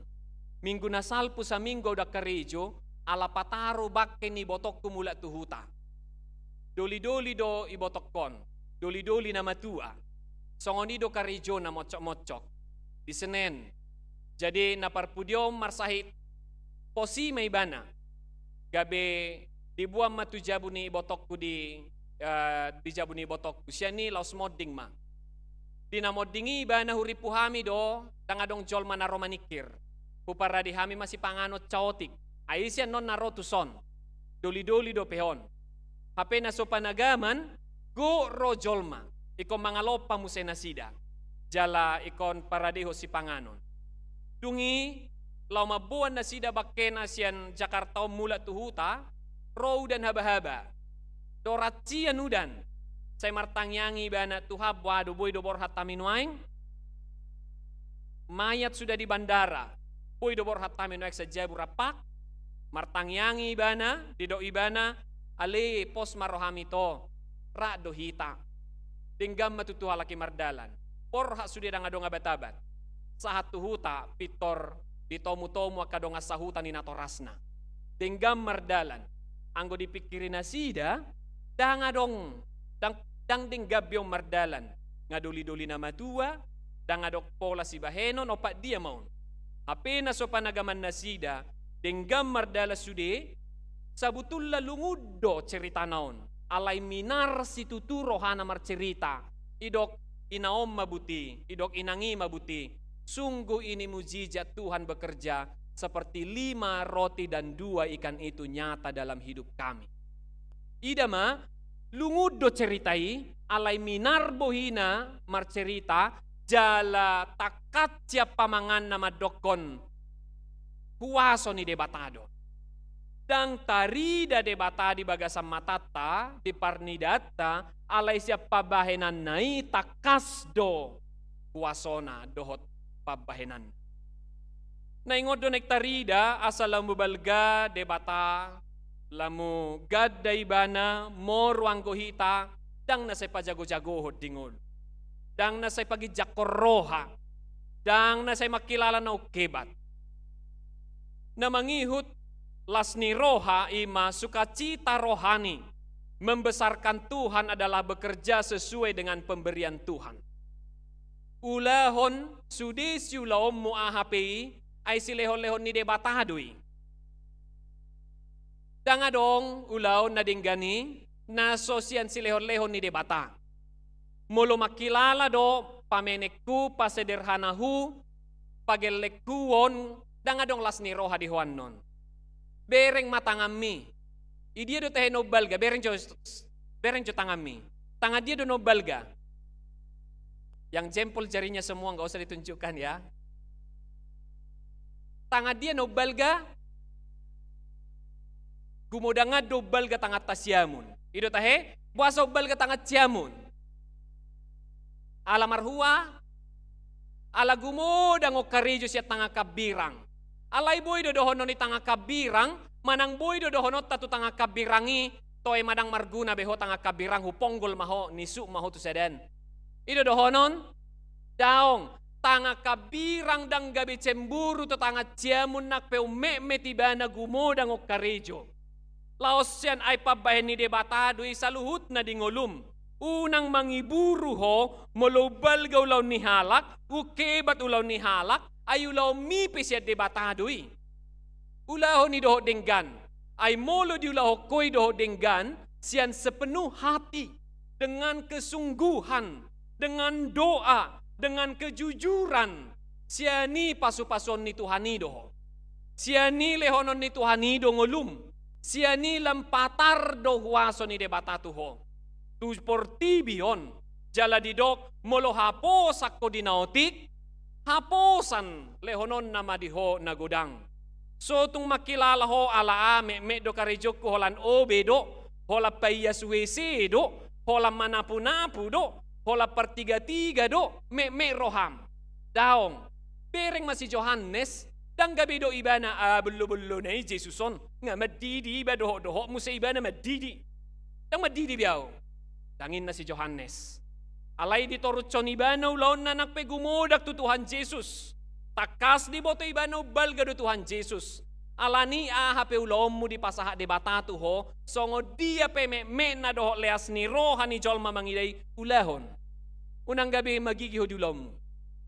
Minggu na salpu saminggu au ndang karejo, ala pataru bangke ni ibotongku mulak tu huta. Doli-doli do ibotongkon, doli-doli na matua. Songon i do karejona monsok-monsok. Di Senen. Jadi na parpudi on marsahit pos i ma ibana. Gabe diboan ma tu jabu ni ibotongku di, eh, di jabu ni ibotongku. Sian i laos monding ma. Di na monding i ibana, hurimpu hami do, ndang adong jolma na ro maningkir. Huparade hami ma sipanganon caotik. Ai sian on na ro tuson. Doli-doli dope on. Hape na so panagaman, gok ro jolma. Ingkon mangalompa muse nasida. Jala ingkon paradehon sipanganon. Dung i, laho mamboan nasida bangkena sian Jakarta on mulak tu huta, ro udan haba-haba. Dorat sian udan. Sai martangiang ibana, Tuhan, boha do, boi do borhat hami nuaeng? Mayat sudah di bandara. Boi do borhat hami nuaeng sian jabu rampak? Martangiang ibana, didok ibana, ale, pos ma roham ito, rap do hita. Denggan ma tutu halak i mardalan. Borhat sude ndang adong abat-abat. Sahat tu huta, pintor ditomu-tomu angka dongan sahuta ni natorasna. Denggan mardalan. Anggo dipingkiri nasida, ndang adong Ndang, ndang denggan be on mardalan. Nga doli-doli na matua, ndang adong pola sibahenon, ompat dia ma on. Hape na so panagaman nasida, denggan mardalan sude, sabutulna lungun do ceritana on. Alai minar situtu rohana marcerita. Didok ina on ma buti, didok inang i ma buti. Sungguh ini mujizat Tuhan bekerja seperti lima roti dan dua ikan itu nyata dalam hidup kami. Ida ma, lungun do cerita i, alai minar bohina marcerita, jala tangkas sian pamanganna mandokkon huaso ni Debata do. Ndang tarida Debata di bagasan matanta, di parnidaanta, alai sian pambahenanna i tangkas do huasona dohot pambahenanna. Na ingot do naeng tarida, asa lamu balga Debata, lamu ganda Ibana, moru anggo hita, ndang na sai pajago-jagohon di ngolu. Ndang na sai paginjangkon roha. Ndang na sai mangkilala na umhebat. Na mangihut las ni roha i ma sukacita rohani, membesarkan Tuhan adalah bekerja sesuai dengan pemberian Tuhan. Ulahon sude siulaonmu aha pe i, ai silehon-lehon ni Debata do i. Ndang adong ulaon na denggan i, na so sian silehon-lehon ni Debata. Molo mangkilala do pamenengku, pasederhanahu, pagellengku on, ndang adong las ni roha di ho annon. Bereng ma tanganmi. Di dia do tahe na umbalga, bereng jo, bereng jo tanganmi. Tangan dia do na umbalga? Yang jempol jarinya semua, nggak usah ditunjukkan ya. Tangan dia na umbalga? Gumodangan do umbalga tanganta siamun. I do tahe, boasa umbalga tangan siamun? Ala marhua, ala gumodang on karejo sian tangan hambirang. Alai boi do dohonon ni tangan hambirang, manang boi do dohononta tu tangan hambirang i, toe ma ndang marguna be ho tangan hambirang, huponggol ma ho, nisuk ma ho tu sada an. I do dohonon? Daong, tangan hambirang ndang gabe cemburu tu tangan siamun nang pe ummetmet ibana gumodang on karejo. Laos sian ai pambahen ni Debata do i saluhutna di ngolum. Unang mangiburu ho, molo umbalga ulaon ni halak, umhebat ulaon ni halak, ai ulaonmi pe sian Debata do i. Ulahon i dohot denggan. Ai molo diulahon ho i dohot denggan, sian sepenuh hati, dengan kesungguhan, dengan doa, dengan kejujuran, sian i pasu-pasuon ni Tuhan i do ho. Sian i lehonon ni Tuhan i do ngolum. Sian i lam patar do huaso ni Debata tu ho. Tu portibi on, jala didok, molo haposan ho di na otik, haposan lehononna ma di ho na godang. So tung mangkilala ho ala a, metmet do karejongku, holan O B do, holan paias W C do, holan manapu-napu do, holan partiga-tiga do, metmet roham. Daong, bereng ma si Johannes, ndang gabe do ibana, a, bollo-bollona i Jesus on, nga mandidi iba dohot-dohot muse ibana mandidi. Ndang mandidi be ahu. Ndang ninna si Johannes. Alai ditorushon ibana ulaonna nang pe gumodang tu Tuhan Jesus. Tangkas diboto ibana umbalga do Tuhan Jesus. Alani aha pe ulaonmu dipasahat Debata tu ho, songon dia pe metmetna dohot leas ni roha ni jolma mangida i, ulahon. Unang gabe magigi ho di ulaonmu.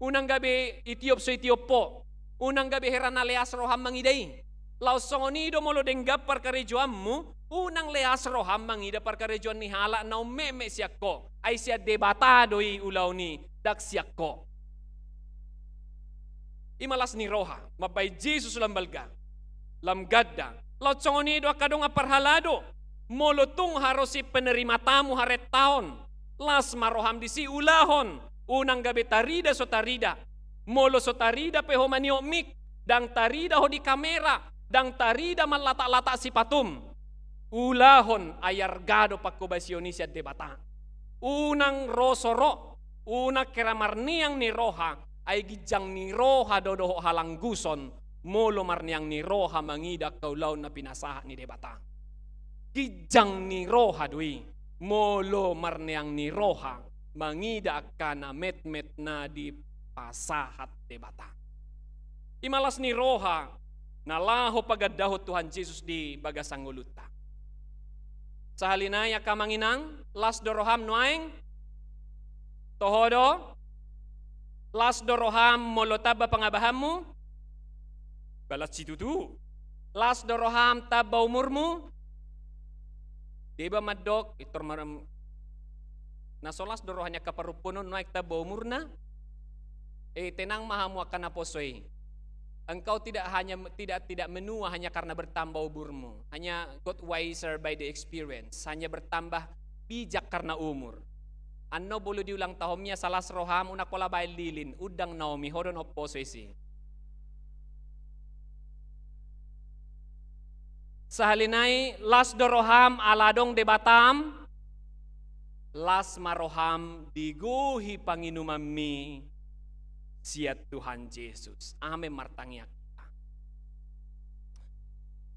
Unang gabe itiop so itiop ho. Unang gabe hera na leas roham mangida i. Laos songon i do molo denggan parkarejoanmu, unang leas roham mangida parkarejoan ni halak na ummetmet sian ho. Ai sian Debata do i ulaon i, ndang sian ho. I ma las ni roha, mambahen Jesus lam balga, lam ganda. Laos songon i do angka dongan parhalado, molo tung harus i penerima tamu haretta on, las ma roham disi, ulahon, unang gabe tarida so tarida. Molo so tarida pe ho maniop mik, ndang tarida ho di kamera, ndang tarida mallatak-latak sipatum. Ulahon, ai arga do pangkobasion i sian Debata. Unang ro so ro, unang hera marneang ni roha, ai ginjang ni roha do dohot halangguson, molo marneang ni roha mangida angka ulaon na pinasahat ni Debata. Ginjang ni roha do i, molo marneang ni roha mangida angka na metmet na dipasahat Debata. I ma las ni roha na laho pagandahon Tuhan Jesus di bagasan ngolunta. Sahali nai angka amang inang, las do roham nuaeng? Toho do? Las do roham molo tamba pangabahanmu? Balas situtu. Las do roham tamba umurmu? Deba mandok, itor maram, na so las do roha ni angka parompuan on nuaeng tamba umurna? Eh, tenang ma hamu angka naposo i. Engkau tidak hanya, tidak, tidak menua hanya karena bertambah umurmu. Hanya got wiser by the experience. Hanya bertambah bijak karena umur. Annon molo di ulang tahunmi asa las roham, unang pola baen lilin, undang Naomi, ho do na umposo isi. Sahali nai, las do roham ala adong Debatam? Las ma roham digohi panginumanmi sian Tuhan Jesus. Amen. Martangiang hita.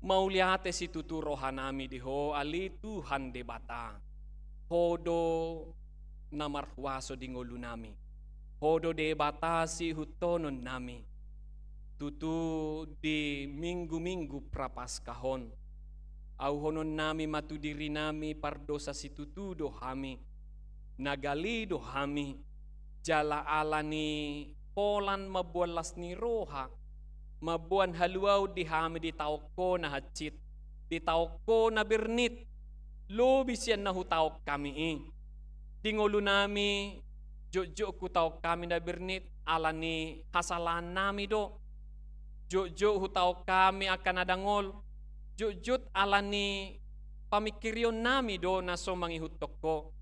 Mauliate situtu rohanami di Ho, ale Tuhan Debata. Ho do na marhuaso di ngolunami. Ho do Debata sihuthononnami. Tutu di minggu-minggu Prapaskah on, auhononnami ma tu dirinami pardosa situtu do hami, na gale do hami, jala ala ni holan mamboan las ni roha, mamboan haluaon di hami di taon Ho na hansit, di taon Ho na bernit, lobi sian na hutaon hami i. Di ngolunami, jotjot hutaon hami na bernit, ala ni hasalaannami do. Jotjot hutaon hami angka na dangol, jotjot ala ni pamingkirionnami do na so mangihuthon Ho.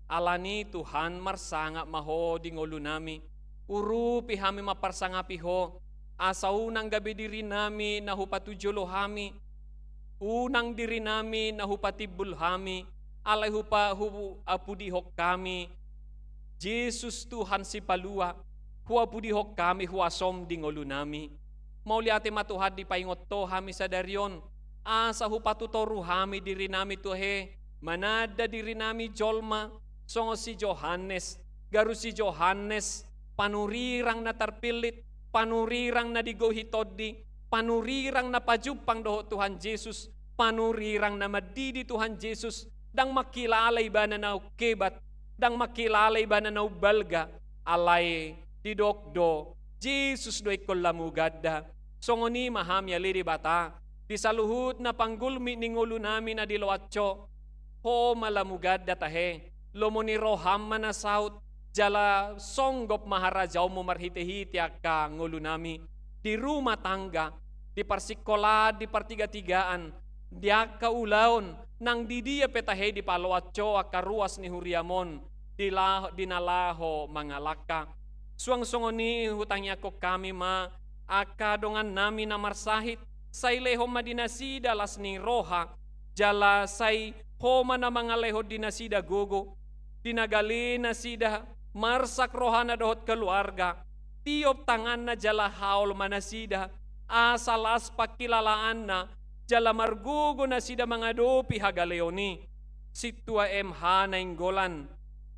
Ala ni Tuhan, marsangap ma Ho di ngolunami, urupi hami mamparsangapi Ho, asa unang gabe dirinami na hupatujolo hami, unang dirinami na hupatimbul hami, alai hupa-, huapudihon hami Jesus Tuhan Sipalua, huapudihon hami huasom di ngolunami. Mauliate ma Tuhan dipaingot Ho hami sadari on, asa hupatutoru hami dirinami tu Ho, mananda dirinami jolma, songon si Johannes, garu si Johannes, panurirang na tarpillit, panurirang na digohi tondi, panurirang na pajumpang dohot Tuhan Jesus, panurirang na mandidi Tuhan Jesus, ndang mangkilala ibana na umhebat, ndang mangkilala ibana na umbalga, alai didok do, Jesus do ingkon lamuganda. Songon i ma hami ale Debata, di saluhut na panggulmit ni ngolunami na di loas on, Ho ma lamuganda tahe, lomo ni roham ma na saut, jala songgop ma harajaonmu marhitehite angka ngolunami, di rumah tangga, di parsikolaan, di partigatigaan, di angka ulaon, nang di dia pe tahe di paloas on angka ruas ni huriam on, di la-, di na laho mangalangka. Suang songon i hutangiangkon hami ma angka dongannami na marsahit, sai lehon ma di nasida las ni roha, jala sai Ho ma na mangalehon di nasida gogo, di na gale nasida, marsak rohana dohot keluarga, tiop tanganna jala haol ma nasida, asa las pangkilalaanna, jala margogo nasida mangadopi hagaleon i. Sintua M H Nainggolan,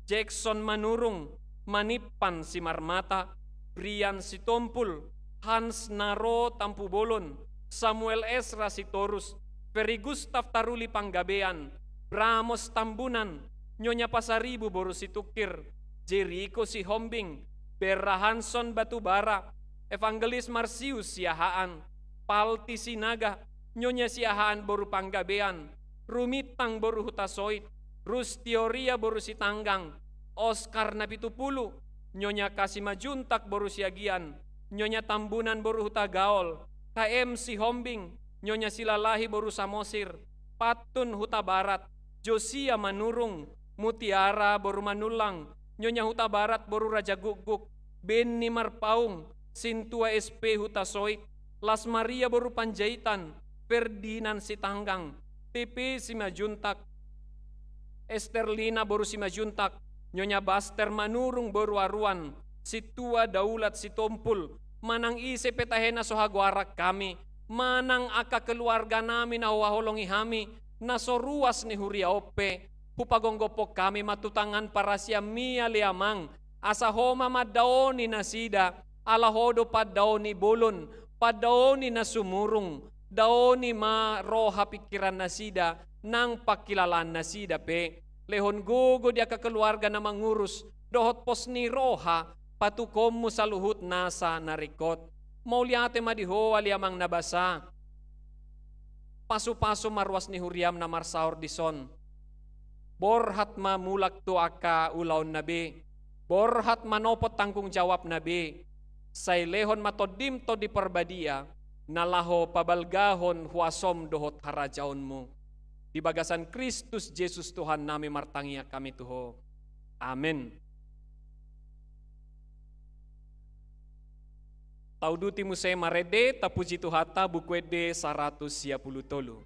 Jackson Manurung, Manippan Simarmata, Brian Sitompul, Hans Naro Tampubolon, Samuel Esra Sitorus, Ferry Gustav Taruli Panggabean, Bramos Tambunan, Nyonya Pasaribu boru Situngkir, Jeriko Sihombing, Berra Hanson Batubara, Evangelis Marsius Siahaan, Palti Sinaga, Nyonya Siahaan boru Panggabean, Rumintang boru Hutasoit, Rustioria boru Sitanggang, Oskar Napitupulu, Nyonya K Simanjuntak boru Siagian, Nyonya Tambunan boru Hutagaol, K M Sihombing, Nyonya Silalahi boru Samosir, Pantun Hutabarat, Josia Manurung, Mutiara boru Manullang, Nyonya Hutabarat boru Rajagukguk, Benny Marpaung, Sintua S P Hutasoit, Las Maria boru Panjaitan, Ferdinand Sitanggang, T P Simanjuntak, Esterlina boru Simanjuntak, Nyonya Baster Manurung boru Aruan, Sintua Daulat Sitompul, manang ise pe tahe na so hagoaran hami, manang angka keluarganami na huhaholongi hami, na so ruas ni huria on pe, hupagomgophon hami ma tu tangan parasianmi ale Amang, asa Ho ma mandaoni nasida, ala Ho do pandao ni bolon, pandao ni na sumurung, daoni ma roha pingkiran nasida, nang pangkilalaan nasida pe, lehon gogo di angka keluarga na mangurus, dohot pos ni roha, patukonmu saluhut nasa na ringkot. Mauliate ma di Ho ale Amang na basa. Pasupasu ma ruas ni huriam na marsaor dison. Borhat ma mulak tu angka ulaonna be. Borhat manopot tanggung jawabna be. Sai lehon ma Tondim Tondi Parbadia, na laho pabalgahon huasom dohot harajaonmu. Di bagasan Kristus Jesus Tuhannami martangiang hami tu Ho. Amen. Tauduti muse marende, tapuji Tuhanta, Buku Ende saratus sia pulu tolu.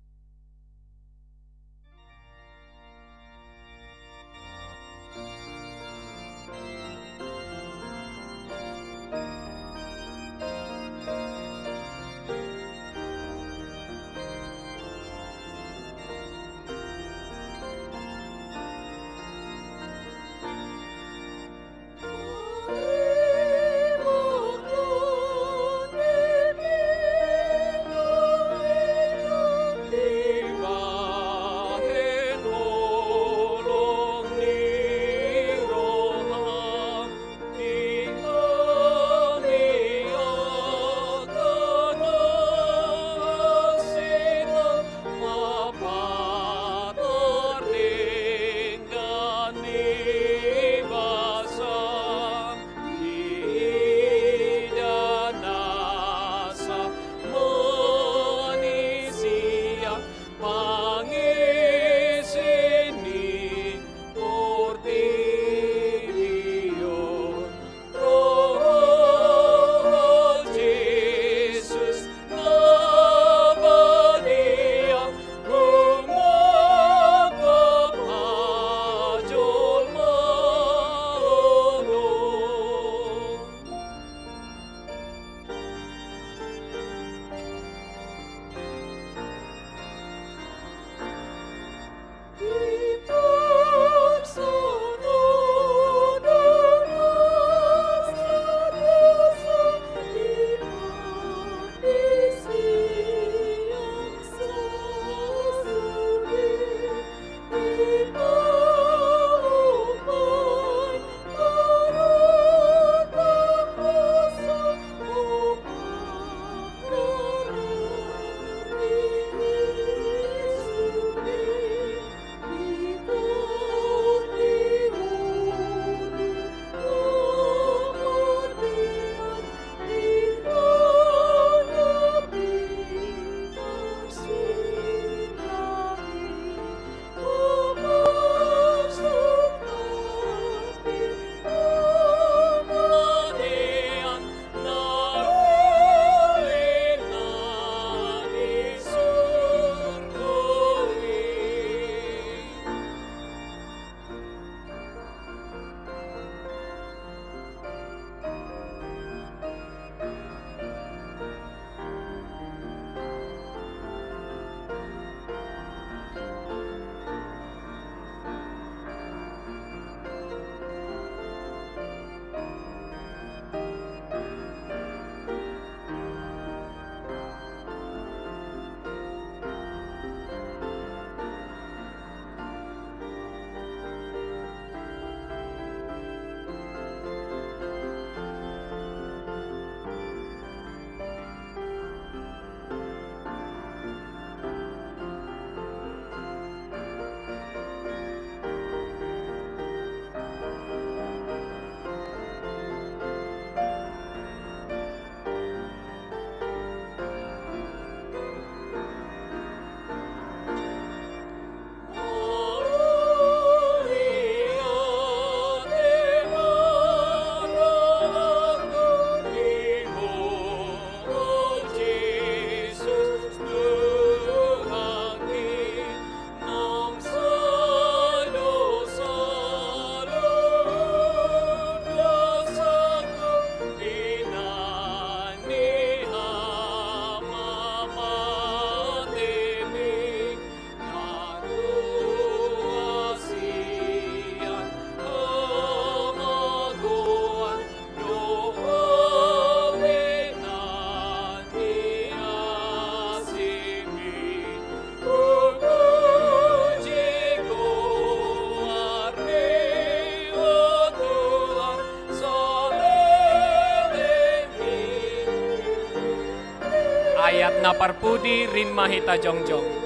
Na parpudi, rim ma hita jongjong.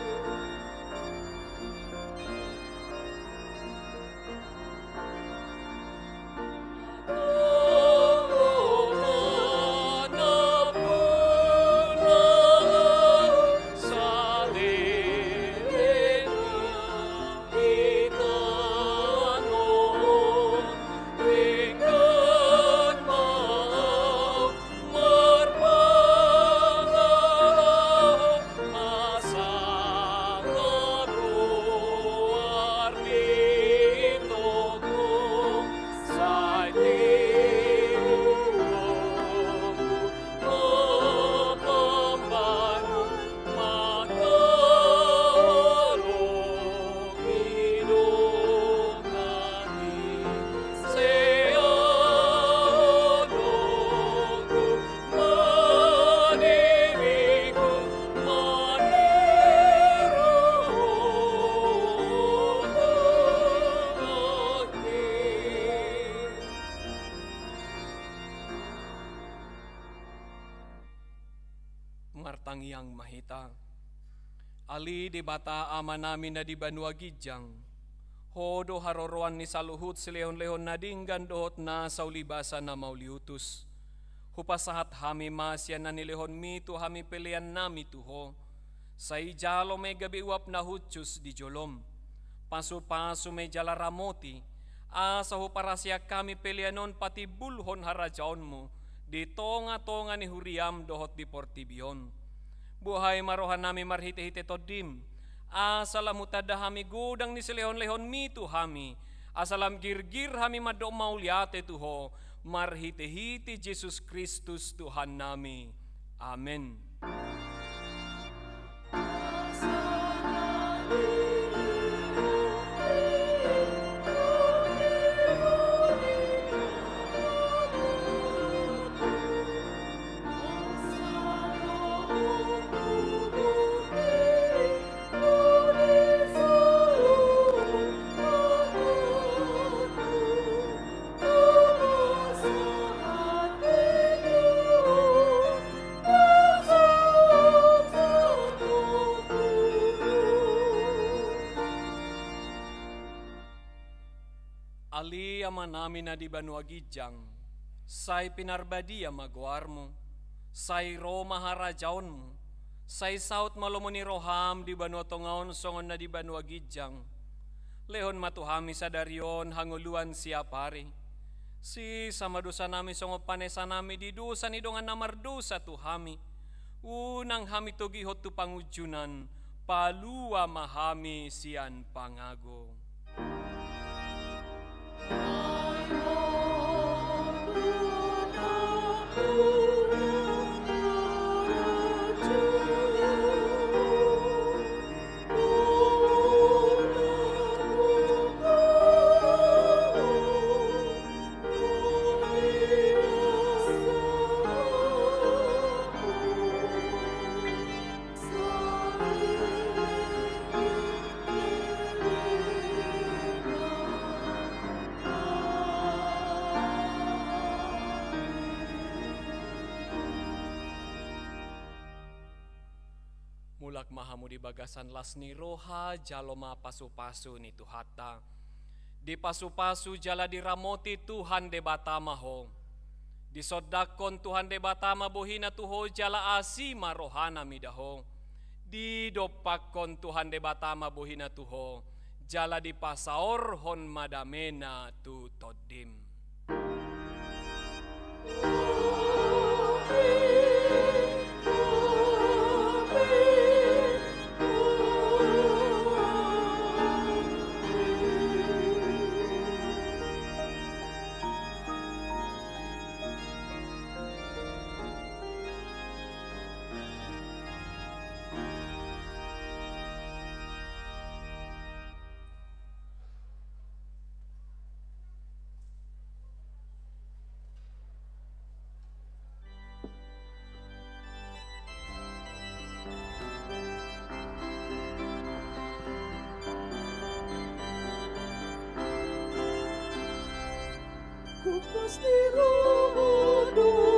Martangiang ma hita. Ale Debata Amanami na di banua ginjang, Ho do haroroan ni saluhut silehonlehon na denggan dohot nasa ulibasa na mauliutus. Hupasahat hami ma sian na nilehonMi tu hami peleannami tu Ho. Sai jalo ma i gabe uap na hushus di joloM. Pasupasu ma i jala ramoti, asa huparaseak hami pelean on patimbulhon harajaonMu di tongatonga ni huriaM dohot di portibi on. Buhai ma rohanami marhitehite TondiM, asa lam hutanda hami godang ni silehonlehonMi tu hami, asa lam girgir hami mandok mauliate tu Ho, marhitehite Jesus Kristus Tuhannami. Amen. Ale Amanami na di banua ginjang, sai pinarbadia ma goarMu, sai ro ma harajaonMu, sai saut ma lomo ni rohaM di banua tonga on songon na di banua ginjang. Lehon ma tu hami sadari on hangoluan siapari. Sesa ma dosanami songon panesanami di dosa ni dongan na mardosa tu hami. Unang hami togihon tu pangunjunan, palua ma hami sian pangago. Mulak ma hamu di bagasan las ni roha, jalo ma pasupasu ni Tuhanta. Dipasupasu jala diramoti Tuhan Debata ma ho. Disondangkon Tuhan Debata ma bohiNa tu ho jala asi ma rohaNa mida ho. Didompakkon Tuhan Debata ma bohiNa tu ho, jala dipasaorhon ma dameNa tu tondim. Kupas ni roha do